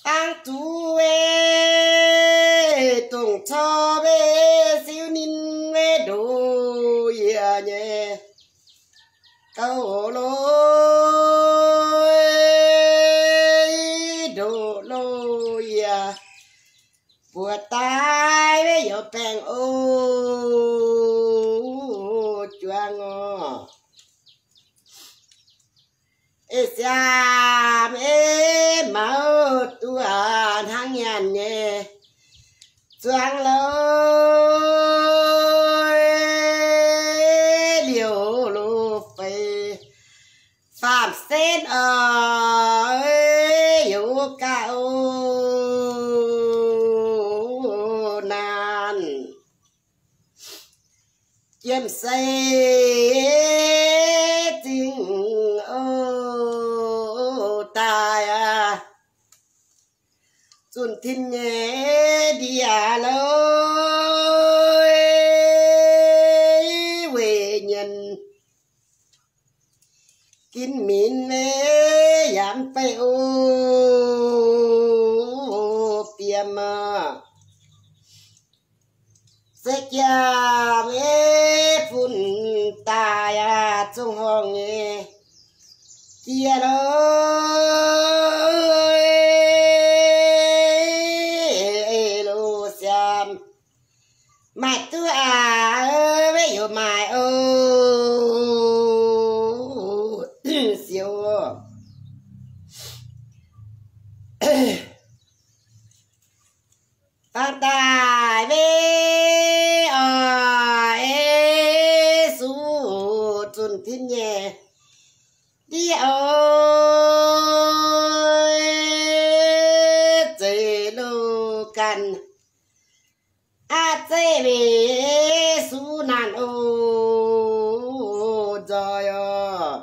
Dangv zuqc we dongh cor we siu ninh we ndoqc yie nyei gauh loi, ndoqc loi yie buoz daaih we youz baengh o juangv orqc. Ei siaam ei maux duqv hnangv nyaanh nyei zuangx loi liouc lo fei faam-senv oc, youz ga'o naanc. Jiem sei zingh o daaih aqv. Zunh tin nyei ndie-loi weic nyienz ginv minc mei yaac mv bei o biem aqv. Se jaa mei fun daaih aqv, zungh horngh nyei ndie-loi lo siaam. Maaih duqv aqv, weic youz maaih o siou. Bangc daaih mei oc, ei suv zunh tin nyei ndie-loi zeiv lo ganh aqv, zeiv weic suv naanc o nzoih oc.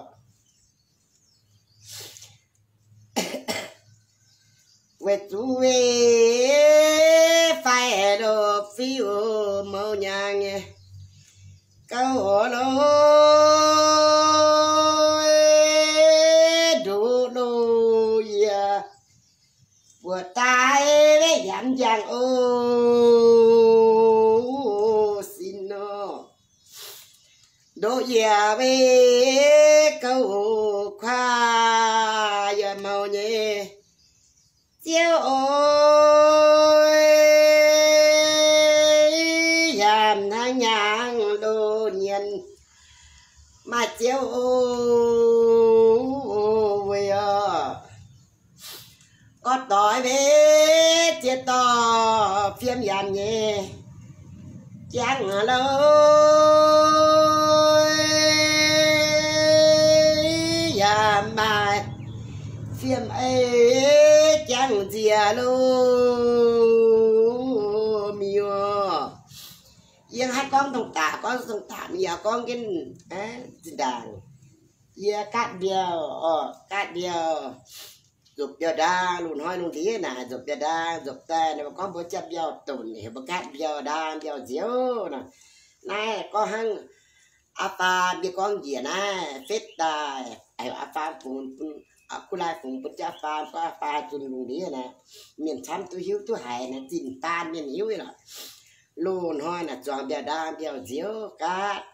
Weic zuqc weic fai lo fiuv mouz nyaang nyei gauh loi ndoqc lo yie buoz daaih weic yaac mv njang o sin nor. Ndoqc yie weic gouv kuaaiv yie mouz nyei ziouv oc, yaac hnangv nyaangc loz nyienz maaih ziouv oc, weic oc. Gorx doix weic ziex dorh fiem yaac nyei jangx loi, yaac maaih fiem ei jangx nziex lo miuc. Yie hnangv gorngv dongh daaih, gorngv dongh daaih, yie gorngv jienv zinh ndaangc. Yie gaatv mbiauh, gaatv mbiauh, nzopc mbiauh ndaang, loz-hnoi lungh ndiev naaic nzopc mbiauh ndaang, nzopc daaih ninh mbuo gorngv mbuo jatv mbiauh donc, heuc mbuo gaatv mbiauh ndaang mbiauh nziouv nor. Naaiv gorngv hnangv aa faa mbuo gorngv njiec naaiv fetv daaih, heuc aa faa fungx, kuv laai fungx bun jienv aa faa, gorngv aa faa zunh lungh ndiev naaic, mienh camv duqv hiuv duqv haiz naaic, zinh daan mienh hiuv lorqc. Loz-hnoi naaic zuangx mbiauh ndaang mbiauh nziouv gaatv,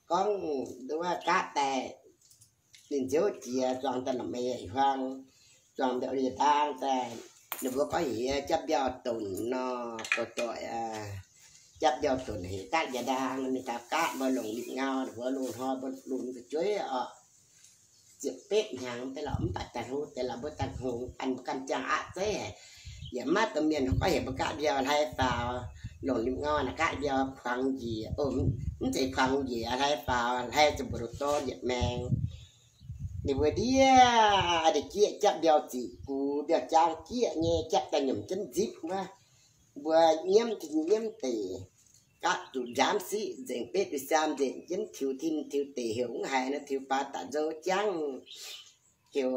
gorngv nduov gaatv daaih ninh nziouv jiex zuangx daaih la'meix huaang, zuangx mbiauh ndaang daaih, ninh mbuo gorngv heuc jatv mbiauh donc nor, doic doic, jatv mbiauh donc heuc gaatv mbiauh ndaang, mingh taux gaatv mbuo longc lipc ngau, ninh mbuo loz-hnoi mbuo lunx fu'jueiv oc. Ziepc betv hnyangx deix lorqc, mv baac daaih hlo deix lorqc, mbuo daaih hngongx an mbuo ganh ziangh aqv zeiv haic. Yaac maiv dongh mienh gorngv heuc mbuo gaatv mbiauh hlai faaux, longc lipc ngau naaic gaatv mbiauh kuangx njiec, mv zeiz kuangx njiec, hlai faaux, hlai zuqc mbu'ndongx dorn yietc maengx. Ninh mbuo ndiev, ninh jieqv jatv mbiauh ziqc gux, mbiauh jaang jieqv nyei, jatv daaih nyiemc jienv nzipv wuov. Mbuo nyiemv tin nyiemv deic, gaatv zuqc nziaamv siqv nzengc, betv duqv siaam nzengc jienv, tiux tin tiux deic, heuc mv haiz nor, tiux faaux daaih nzou jangv, heuc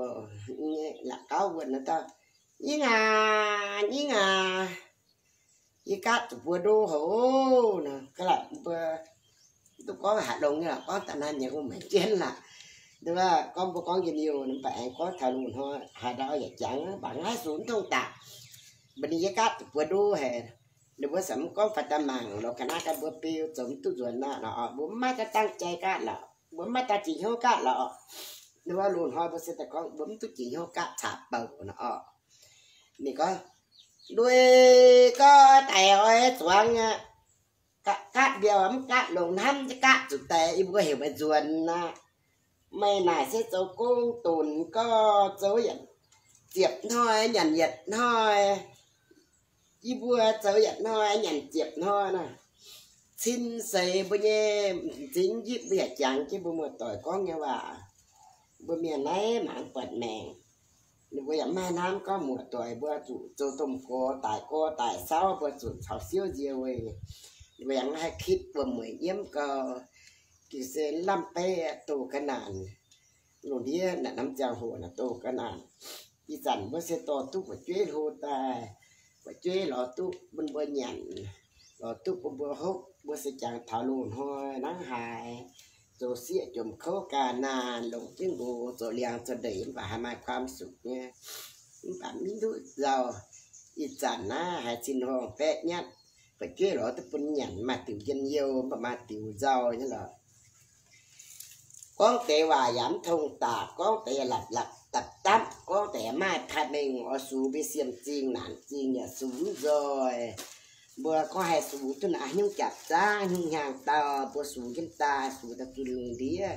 la'gauv wuonh nor, dauh, Nyingv aac, nyingv aac, yie gaatv zuqc buo ndo houc nor. Ga'naaiv mbuo duqv gorngv haaix longx nyei lorqc, gorngv da'naaiv nyei wuov maengx jienv lorqc. Gorngv mbuo gorngv njien-youh, mv baac aengx gorngv taux loz-hnoi haaix ndau yaac jangx, mv baac naaiv sux mv tong daqc. Mbuo ninh yie gaatv buo nduov haic. Ninh mbuo se mv gorngv faaux daaih mangc lorz ga'naaiv ganh mbuo beu zoux mv duqv nzuonx nor, mbuo mv maaih daaih dangh jai gaatv lorqc, mbuo mv maaih daaih jiex hnyouv gaatv lorqc. Ninh mbuo loz-hnoi mbuo se daaih gorngv mbuo mv duqv jiex hnyouv gaatv caqv-bouc nor. Ninh gorngv, lui gorx daic oix zuangx aqv. Gaatv mbiauh mv gaatv longx hnamv, gaatv zuqc daic, yie mbuo heuc meih nzuonx aqv. Meih naaic se zoux gong dunc gorx, zoux ziepc hnoi nyanc yietc hnoi. Yie mbuo zoux yietc hnoi nyanc ziepc hnoi nor. Cin seix mbuo nyei m'zing njipv mbuo yaac jangx jienv mbuo muoz-doic gorngv nyei waac. Mbuo mienh naaiv mangc buatc maengc. Ninh mbuo yaac mv maaih hnamv gorngv muoz-doic mbuo zuqc zoux domh gorx daic, gorx daic sauv mbuo zuqc caux siouv nzie weic. Ninh mbuo yaac mv haih kitv wuom-mueic nyiemv gau. Gengh se lamh beiv doh ga'naaiv naanc. Lungh ndiev naaiv norm ziangh hoc naaic doh ga'naaiv naanc. Ih zanc mbuo se dorh duqv fu'jueiv hlo daaih, fu'jueiv lorz duqv bun mbuo nyanc, lorz duqv bun mbuo hopv, mbuo se jangx taux loz-hnoi hnangv haaix, zoux sieqv jomc kouv ga'naaiv naanc, longc jienv nqox zoux liangx zoux ndeic mv baac haih maaih ความสุข nyei. Mv baac mv duqv nzauh. Ih zanc naaiv haiz zinh horngh baeqv nyatv, fu'jueiv lorz duqv bun nyanc maaih diuc njien-youh, mv baac maaih diuc nzauh nyei lorqc. Gorngv deix waac yaac mv tong daqc, gorngv deix yaac lapc lapc dapv dapv, gorngv deix yaac maaih paaiv mengh oix sux mbuo siem zingh naanc zingh yaac sux mv nzoih. Mbuo gorngv haih sux duqv naaiv hnyouv jaax zaangv hnyouv hnyangx dauh, mbuo sux jienv daaih sux daaih zunh lungh ndiev,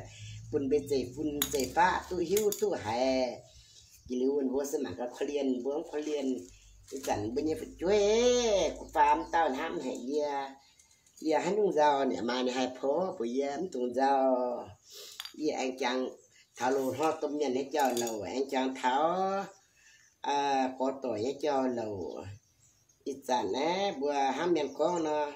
bun mbuo zeiv-fun zeiv-faqv duqv hiuv duqv haiz. Jiex liuz mbuo se mangc gaax korv-lienh, mbuo mv korv-lienh, ih zanc mbuo nyei fu'jueiv gu faam dauh hnamv haic yie. Yie haaix nyungc nzauh ninh maaih ninh haih porv mbuox yie mv dungx nzauh. Yie aengx jangx taux loz-hnoi domh mienh nyei jauv-louc, aengx jangx taux gorx-doic nyei jauv-louc. Ih zanc naaiv mbuo hnamv mienh gorngv nor,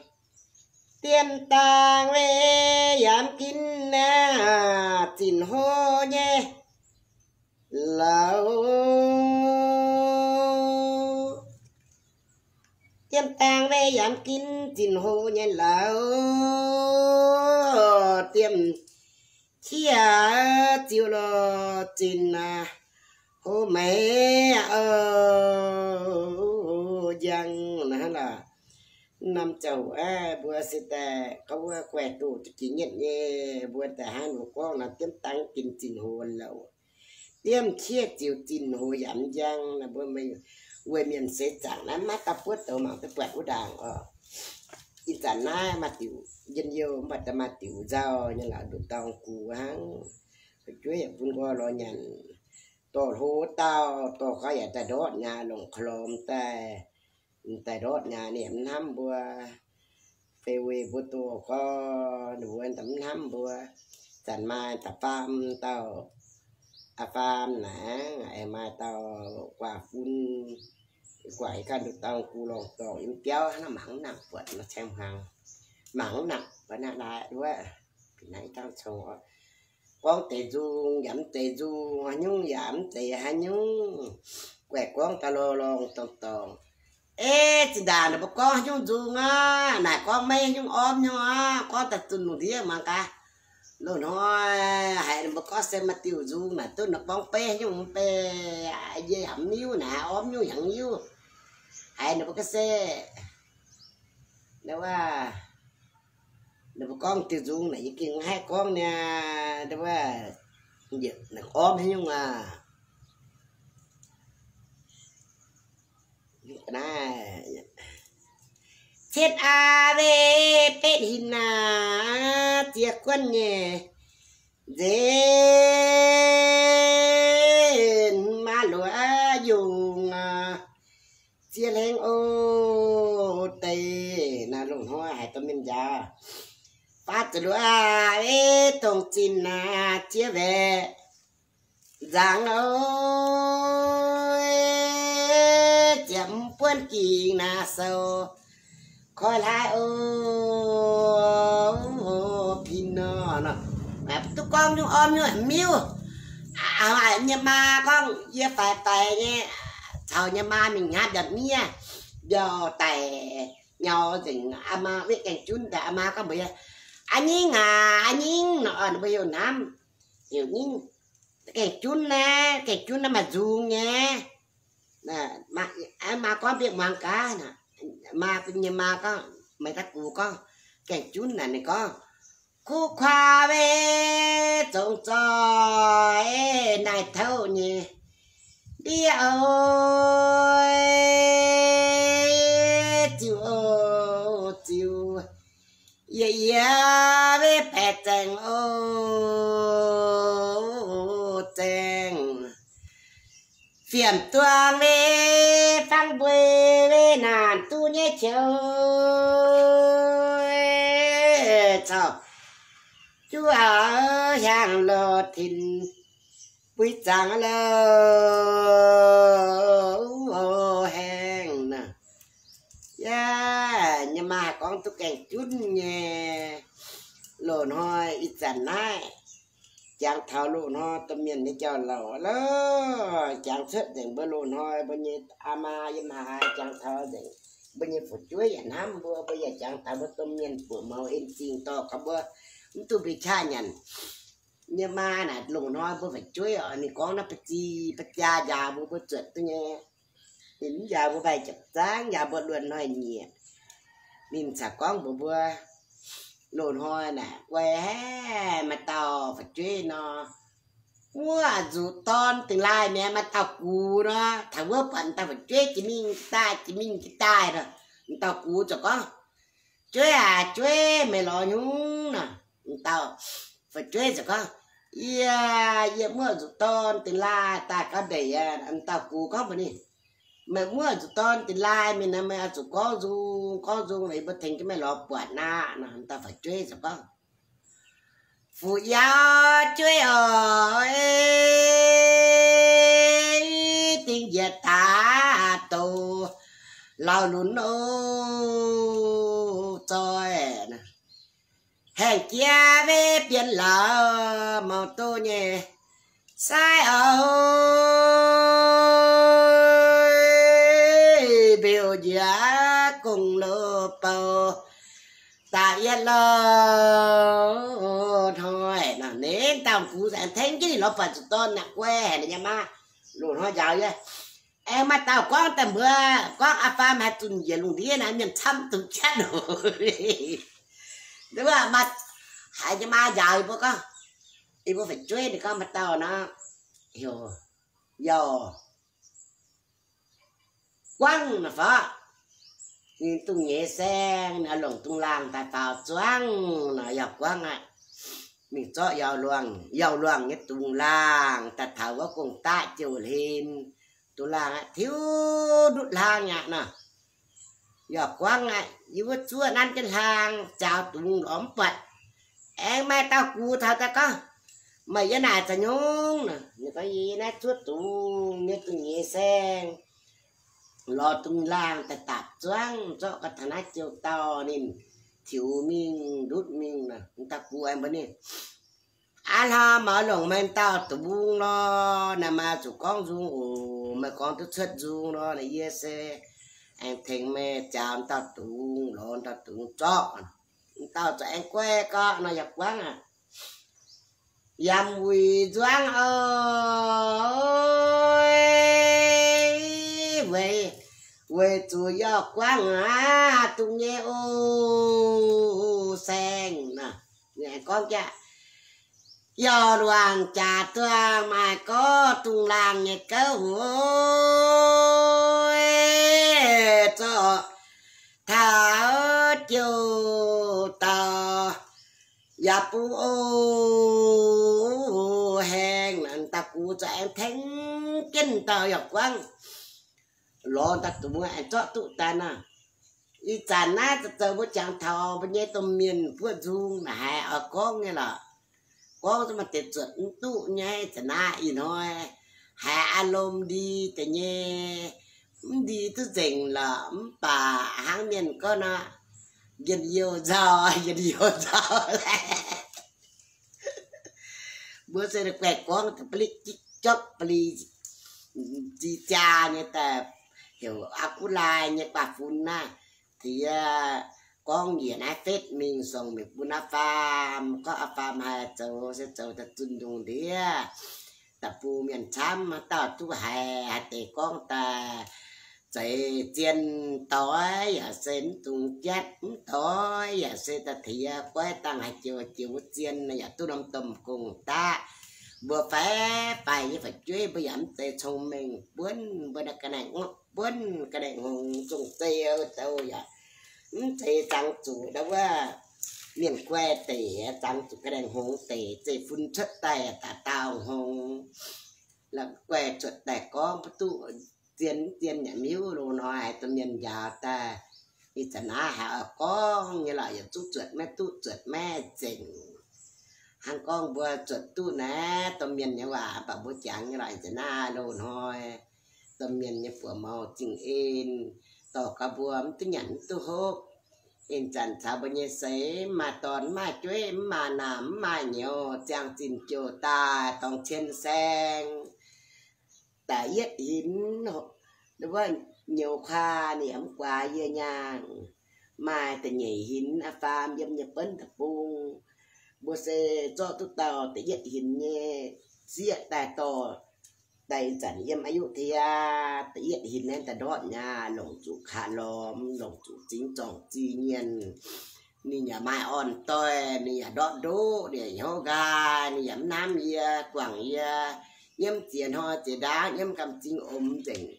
dien dangh weih yaac mv ginv naaiv zinh hlo nyei lauh. Dien dangh weih yaac mv ginv zinh hlo nyei lauh. Dien qiex ziux lorz zinh hlo meix njang naaiv lorqc. Norm ziangh hoc aeqv, mbuo se daaih gorngv wuov guaih doh duqv jiex nyetv nyei, mbuo daaih hnangv mbuo gorngv nor, dien dangh ginv zinh hlo lauh. Dien qiex ziux zinh hlo yaac mv njang. Mbuo weic mienh seix zaangc naaiv maiv dauh buov douz mangc duqv buatc wuov ndaangc oc. Ih zanc naaiv maaih diuc njien-youh, mv baac daaih maaih diuc nzauh nyei lorqc, nduqc dorngh gux hnangv. Fu'jueiv yaac bun nqoi lorz nyanc, dorh hlo dauh, dorh gau yaac daaih ndortv nyaah longc korv-lomc daaih. Daaih ndortv nyaah ninh yaac mv hnamv mbuo. Fei weic mbuo doh gorx, ninh mbuo mv hnamv mbuo. Zanc maaih da'faam dauh, aa, faam naaic, aengx maaih dauh guaax fun, guaax ganh nduqc dorngh gux longc dorngc yiem biauv hnangv, mangc mv nangc buatc nor caeng hmuangx, mangc mv nangc buatc naaiv laaix wuov, bieqc naaiv ih dangh cong oc. Gorngv deix nzung yaac mv zeiz nzung, haaix nyungc yaac mv zeiz haaix nyungc. Guaih gorngv daaih lorngh lorngh dorngh dorngh. Ei, zinh ndaangc ninh mbuo gorngv haaix nyungc nzung aqv, naaic gorngv maiv haaix nyungc orv nyungc aqv, gorngv daaih zunh lungh ndiev mangc gaax. Loz-hnoi haiz ninh mbuo gorngv se maaih diuh nzung naaic duqv ninh gorngv beiv haaix nyungc mv bei, yie yaac mv hiuv naaic, orv nyungc yaac mv hiuv. Haiz ninh mbuo gorngv se, ninh mbuo gorngv diuh nzung naaic yie gengh mv haih gorngv niaa, wuov, orv haaix nyungc aqv. Cietv aa weih betv hinc aac, ziex guonv nyei nzenc maa luoqc yungh aac, ziex hlengv o deix. Naaiv loz-hnoi haiz dorh mienh njaaux, faatv zuqc luoqc aac, ei dongh zinh aac, ziex waeqc nzangc o, ziepc mv buonv gingx naaiv sou koi hlaaix o, pin nor. Duqv gorngv nyungc orv nyungc miuv. Aa, nyei maa gorngv yie faix faix nyei, caux nyei maa mingh hnyapv mbiauh miev, mbiauh daic nyau nzengc. Aa maa wetv gaengh junv daaih, aa maa gorngv mbuox yie, Aa Nyingv aac, Aa Nyingv nor, mbuo heuc hnamv, heuc Nyingv. Gaengh junv naaiv, gaengh junv naaiv maaih nzung nyei. Maa gorngv mbienv muangx gaax. Maa nyei maa gorngv, meih daaih gux gorngv, gaengh junv naaic ninh gorngv, kuv kuaa wei zongx zoih naaiv touv nyei ndiev oc, ziux oc ziux, yie yie wei baeqc zaengc oc zaengc, fiemc duang wei fangv mbui wei naanc duqv nyei qiex caux juv aac hiaangx loz-tin bui zaangc lo haengh naaic. Yaac nyei maa gorngv duqv gaengh junv nyei. Loz-hnoi ih zanc naaiv jangx taux loz-hnoi domh mienh nyei jauv-louc lo, jangx cuotv nzengc mbuo loz-hnoi mbuo nyei aa maa yiem haaix, jangx taux nzengc mbuo nyei fu'jueiv yaac hnamv mbuo, mbuo yaac jangx taux mbuo domh mienh buoqc mouz en zingh dorh gaax mbuo mv duqv mbuo qaqv nyanc. Nyei maa naaic loz-hnoi mbuo fu'jueiv oc, ninh gorngv naaiv ba'zi ba'jaa njaaux mbuo, mbuo zuotc duqv nyei. Ninh mv njaaux mbuo mbaih jepc zaangv, njaaux mbuo luonx hnoi-nyieqc. Ninh caux gorngv mbuox mbuo, loz-hnoi naaic guai haic, maaih dauh fu'jueiv nor, muoqv zuqc dorn dingh laaih mi'aqv. Maaih dauh gux nor, taux wuov buatc m'dauh fu'jueiv jiex mingh jiex daaih, jiex mingh jiex daaih nor, m'dauh gux ziouc gorngv, jueiv aac, jueiv, meih lorz haaix nyungc nor? M'dauh fu'jueiv ziouc gorngv, yie, yie muoqv zuqc dorn dingh laaih daaih gauh ndeic aqv. M'dauh gux gorngv mbuox ninh, meih muoqv zuqc dorn dingh laaih mingh nor, meih oix zuqc gorngv nzung, gorngv nzung liuz mbuo tengx jienv meih lorz buatc aqv nor. M'dauh fu'jueiv ziouc gorngv, fu'yauv jueiv oc, dingh njiec daaih douz lauh lunx oc, zoih haengh jiex wei bienx laauz mangc doz nyei sai oc, mbeux njiec gong lo bou daaih yietv lo hnoi. Ninh dauh gux aengx tengx jienv ninh lorz buatc zuqc dorn naaic guai haic, ninh nyei maa, loz-hnoi njaaux yie. Aengx maaih dauh gorngv daaih mbuox gorngv, aa faam haaix zuqc njiec lungh ndiev naaiv mienh camv dungx jatv oc. Wuov haiz nyei maa njaaux yie mbuo gorngv, yie mbuo fu'jueiv ninh gorngv maaih dauh nor, heuc Yauh Guangv nor fai, ninh dungz nyei saeng, ninh oix longc dungz laangh daaih faaux zuangv nor. Yauh Guangv aqv, mingh zorqv Yauh Luangh, Yauh Luangh nyei dungz laangh daaih taux wuov gong-daqv jouh hlen. Dungz laangh aqv, tiuv ndutv hlaang aqv nor. Yauh Guangv aqv, yie wuov zuov nanv jienv hlaang, jaaux dungz lorz mv buatc. Aengx maaih dauh gux taux daaih gorngv, meih yiem naaic zoux nyungc nor? Ninh gorngv, yie naaiv zuov dungz nyei, dungz nyei saeng, lorz dungz laangh daaih dapc zuangv, zorqv gau taux naaiv jouh dauh ninh tiux mingh ndutv mingh nor. M'dauh gux aengx mbuox ninh, aav hlauv mv longc meih dauh dungz lorz, naaic maaih zuqc gorngv nzung oc. Meih gorngv duqv cuotv nzung lorz, naaic yie se aengx tengx meih jaaux m'dauh dungz, lorz m'dauh dungz zorqv. M'dauh ziouc aengx guai gau nor. Yauh Guangv aqv, yaac wuic nzuangv oc, weic, weic zuqc Yauh Guangv aqv, dungz nyei oc saeng nor. Ninh aengx gorngv jaax, Yauh Luangh jaax duangh maaih gorngv dungz laangh nyei gouv oc, zorqv taux jouh dauh yaac bun oc haengh. M'dauh gux ziouc aengx tengx jienv m'dauh Yauh Guangv lorz m'dauh dungz aengx zorqv duqv daaih nor. Ih zanc naaiv zoux mbuo jangx taux mbuo nyei domh mienh buoqv nzung naaic haiz oix gorngv nyei lorqc. Gorngv zuqc maaih deix zuotc mv duqv nyei. Zanc naaiv ih hnoi haiz อารมณ์ดี deix nyei, mv ndi duqv nzengc lorqc. Mv baac hnangv mienh gorngv nor, njien-youh nzauh, njien-youh nzauh laeh. Mbuo se guaih gorngv da'ba'liqv jikv jopv ba'li, ziex jaa nyei daaih heuc aa gu lai nyei guaax fun naaiv, diex gorngv njiec naaiv fetv mingh songc mingh bun aa faam, gorngv aa faam haih zoux se zoux daaih zunh ndongc ndiev. da'bung mienh camv, haaix dauh duqv haiz, haaix deix gorngv daaih zeix zien doix yaac se mv dungx jatv, mv doix yaac se daaih tengx yie goiv dangh haaix joux joux zien yaac duqv norm domh gong-daqv. Mbuo faix-faix nyei fu'jueiv mbuo yaac mv zeiz cong-mengh buonv, mbuo naaiv ga'naaiv ngorc buonv, ga'naaiv hngongx zong zeiv douh yaac mv zeiz zangx zuqc ndau wuov mienh guai deic, zangx zuqc ga'naaiv hngongx deic, zeiv-fun cuotv daaih daaih daauh hngongx. La'guaih zuotc daaih gorngv mv duqv zien, zien yaac mv hiuv. Loz-hnoi haiz domh mienh njaaux daaih, ih zanc naaiv haiz oix gorngv nyei lorqc, yaac zuqc zuotc maiv duqv, zuotc maiv nzengc. Hnangv gorngv mbuo zuotc duqv naaiv domh mienh nyei waac, mv baac mbuo jangx nyei lorqc. Ih zanc naaiv loz-hnoi domh mienh nyei buoz-maux zingh en, dorh gau mbuo mv duqv nyanc mv duqv hopv. Ih zanc caux mbuo nyei seix mv maaih dorn, mv maaih jueiv, mv maaih naamh, mv maaih nyouz, ziangh zinh jouh daaih dorng cien saeng. Da'yietv hinx, wuov nyouz kuaah ninh yaac mv guaax yie nyaangh. Maaih da'nyeic hinx, aa faam yiem nyei buonv deic-bung. Mbuo se zorqv duqv dauh da'yietv hinx nyei sieqv daaih dorh daaih. Ih zanc yiem Ayuthaya, da'yietv hinx naaiv daaih ndortv mi'aqv, longc zuqc kaax lormx, longc zuqc zingx zorngc zingh nyienh. Ninh yaac maaih orn-doix, ninh yaac ndortv ndoqv, ninh yaac hnyouv nqaai, ninh yaac mv hnamv yie, guangc yie, nyiemv ziex hnoi ziex ndaauv, nyiemv gamh zingh omx nzengc.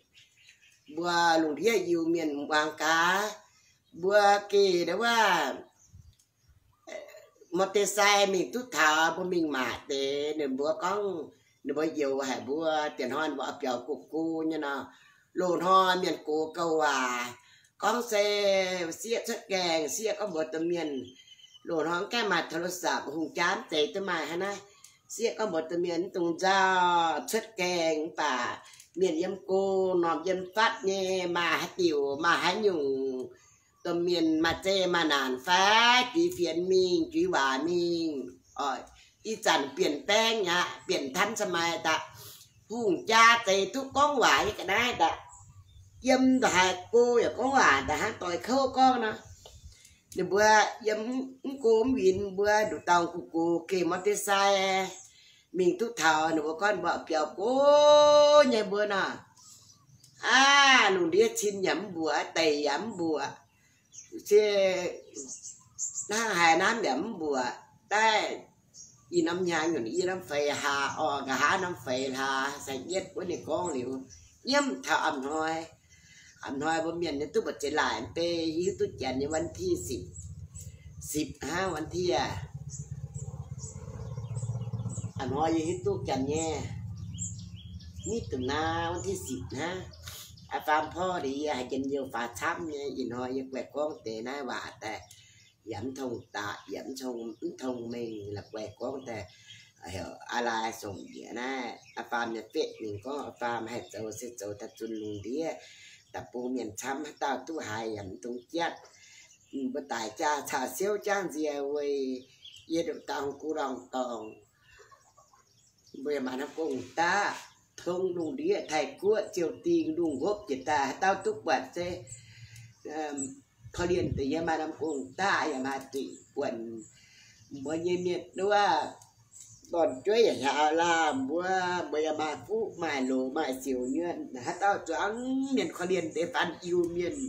Mbuo lungh ndiev Iu-Mienh muangx gaax, mbuo geh ndau wuov mor deix sai mingh duqv taux, mbuo mingh maac deix, ninh mbuo gorngv, ninh mbuo youx haic mbuo, diex hnoi ninh mbuo oix biaux go-go nyei nor. Loz-hnoi mienh gox gauh waac, gorngv se sieqv cuotv gaengh, sieqv gorngv mbuox domh mienh, loz-hnoi mv gaengh maaih โทรศัพท์ hungh jaa mv zeiz duqv maaih hnangv naaiv. Sieqv gorngv mbuox domh mienh, mv dungx nzauh cuotv gaengh, mv baac mienh yiem go, norm yiem fatv nyei, maaih haaix diuc maaih haaix nyungc, domh mienh maaih zeqc maaih naanc fai juix fienx mingh, juix waac mingh. Ih zanc bienh baeng aqv, bienh ทันสมัย daaih. Hungh jaa zeix duqv gorngv waac nyei ga'naaiv daaih. Yiem ndongc haaix go yaac gorngv waac daaih hnangv doix kouv gorngv nor. Ninh mbuo yiem mv go mv winx, mbuo nduqc dauh gox gox geh mor deix sai mingh duqv taux, ninh mbuo gorngv mbuo biaux go nyei mbuo nor. Aav, lungh ndiev cin yaac mv mbuoqc, deic yaac mv mbuoqc, se hnangv haaix namv yaac mv mbuoqc. Daaih ih norm hnyangx nyunc, ih norm feix hlaax orqc, nqa'haav norm feix hlaax saeng-yietv wuov ninh gorngv liuz, nyiemv taux a'hnoi. A'hnoi mbuo mienh nyei duqv mbu'ziex laaic mv bei, yie hiuv duqv janx nyei วันที่สิบ สิบ hnangv วันที่ a'hnoi yie hiuv duqv janx nyei, nitv dungz naaiv วันที่สิบ hnangv. Aa faam porv ndeic yie haiz njien-youh faaux camv nyei. Ih hnoi yie guaix gorngv deix naaiv waac daaih yaac mv tong daqc, yaac mv tong mengh, la'guaih gorngv daaih heuc aa lai songc njiec naaiv aa faam nyei fetv mingh gorngv aa faam haih zoux se zoux daaih zunh lungh ndiev, da'bung mienh camv, haaix dauh duqv haiz yaac mv dungx jatv. Mbuo daic jaa caux siouv jangv nzie weic yie nduqc dauh gu lorngh dorngh. Mbuo yaac maaih norm gong-daqv, tong lungh ndiev Taiv-Guoqv, Ziouh Dingh, lungh hopv jiex daaih, haaix dauh duqv buatc se korv-lienh deix yie maaih norm gong-daqv, yaac maaih zuqc buonc mbuo nyei mienh wuov, dorn-jueiv yaac hiaaux laanh mbuo, mbuo yaac maaih fuqv maaih loz maaih siouc nyuonh. Haaix dauh zuangx mienh korv-lienh deix faan Iu-Mienh,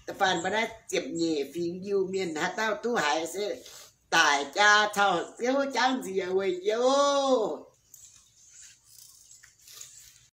da'faanh mbuo naaiv ziepc nyeic fingx Iu-Mienh, haaix dauh duqv haiz se daic jaa caux siouv jangv nzie weic youh.